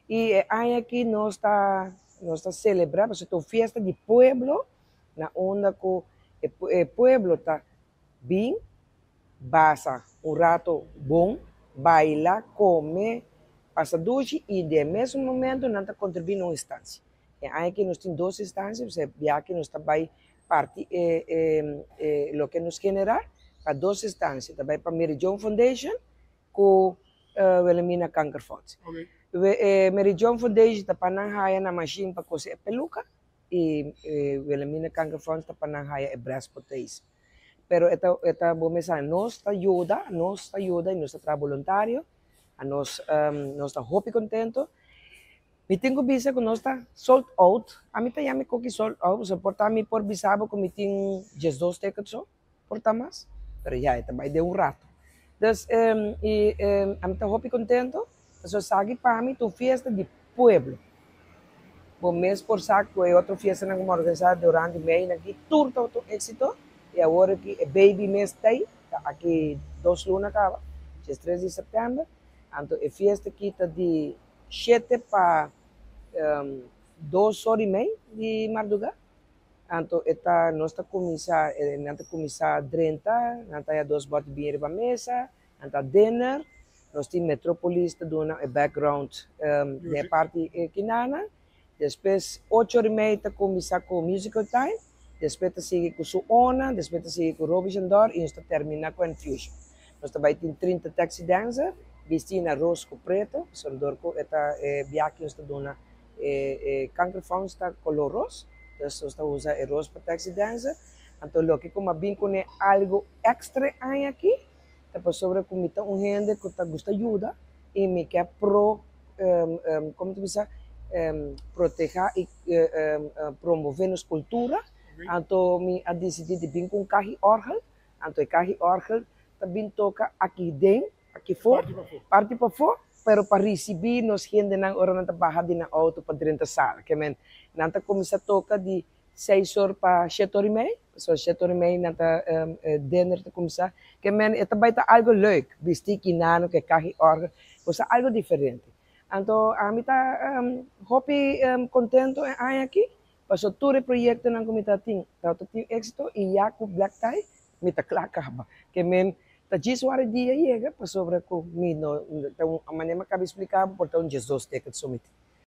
I e aña aki nos ta selebrá, pasobra ta un fiesta di pueblo, na unda ku e pueblo ta bin, pasa un rato bon, baila, kome, pasa dushi i den mesun momento nan ta kontribuí na un instansia. E aña aki nos tin dos instansia, bo aki nos ta bai parti loke nos generá pa dos instansia, tambe pa Mary Joan Foundation ku Wilhelmina Kankerfonds. Mary Joan Foundation ta pa nan haya nan machine pa kose e peluka i Wilhelmina Kankerfonds ta pa nan haya e breast prothese. Pero e ta bon pensá, nos ta yuda i nos ta traha voluntario, nos ta hopi kontentu. Mi tin ku bisa ku nos ta sold out. Ami ta yama koki sold out, so por ta mi por bisa bo ku mi tin 12 tickets so, por ta mas, pero ya, e ta bai den un rato. Dus, i ami ta hopi kontentu, so esaki pa mi ta un fiesta di pueblo. Bo mes por sa ku e otro fiesta nan ku organisá durante mei aki, tur ta un éksito, i awor aki e baby mes ta ei, ta aki 2 luna kaba, 3 di sèptèmber, anto e fiesta aki ta di 7 pa 2:30 di mardugá. Anto nos ta kuminsá, nan ta kuminsá drenta, nan ta dos bòter biña riba mesa, nan ta dinner, nos tin Metropolis ta duna e background den parti kinana. Despues 8:30 ta kuminsá ku musical time, despues ta sigui ku su ona, despues ta sigui ku Robbie Shandor i nos ta terminá ku Infusion. Nos ta bai tin 30 taxi dancer, bistí na ros ku preto, pasobra ku e ta biaha nos ta duna e Kankerfonds ta koló ros, dus nos ta usa e ros pa taxi dancer. Anto loke ku mi a bin kuné algu extra aña aki, ta pasobra ku mi ta un hende ku ta gusta yuda i mi ke kon ta bisa, protehá i promové nos kultura. Anto mi a disidí di bin ku un kahi òrgel, anto e kahi òrgel ta bin toka aki den, aki for, parti pafó, pero pa risibí nos hendenan ora nan ta baha di nan outo pa drenta sala. Ke men, nan ta kuminsá toka di 6 or pa 7:30, so 7:30 nan ta dinner ta kuminsá. Ke men, e ta bai ta algu leuk, bistí kinano ku e kahi òrgel, kos algu diferente. Anto ami ta hopi kontentu e aña aki, pasobra tur e proyektonan ku mi ta tin, ta tin éksito i ya ku black tie mi ta kla kaba. Ke men, ta djis wara dia yega pasobra ku mi no, ta un manera mi a kaba di splika bo, por ta un 12 tickets so mi tin.